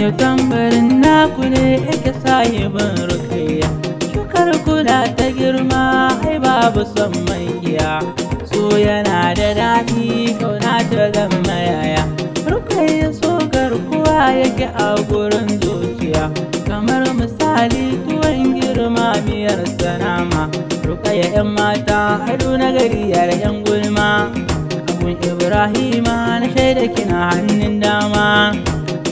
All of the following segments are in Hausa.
Yau tambarin naku ne yake sahibin Rukayya. Shukar kula ta girma ai babu son maigiya. So yana da daɗi kauna ta zama yaya. Rukayya so garkuwa yake a gurin zuciya. Kamar misali tuwon girma miyar sanama. Rukayya 'yan mata ado na gari yar 'yan gulma. Abun Ibrahima na shaida kina hannun dama.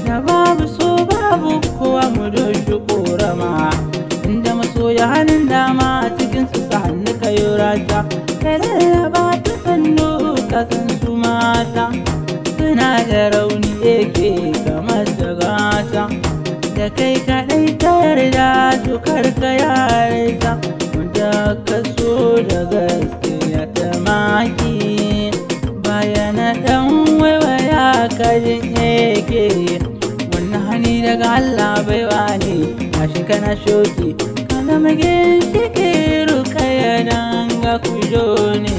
Da babu so babu kowa mu doshi korama. Inda masoya hannun dama a cikin su sa hannu ka yorata. Ka lallaba ta sannu ka san su mata. Suna da rauni yake kamar da gata. Da kai kaɗai ta yarda tukar ka yarda. Wanda ka so da gaskiya ta maki. Bayana ɗan waiwaya ka jin yake. Wannan hani daga Allah baiwa ne, gashi kana shoki. Ka zama ginshiki Rukayya danga ku jo ne.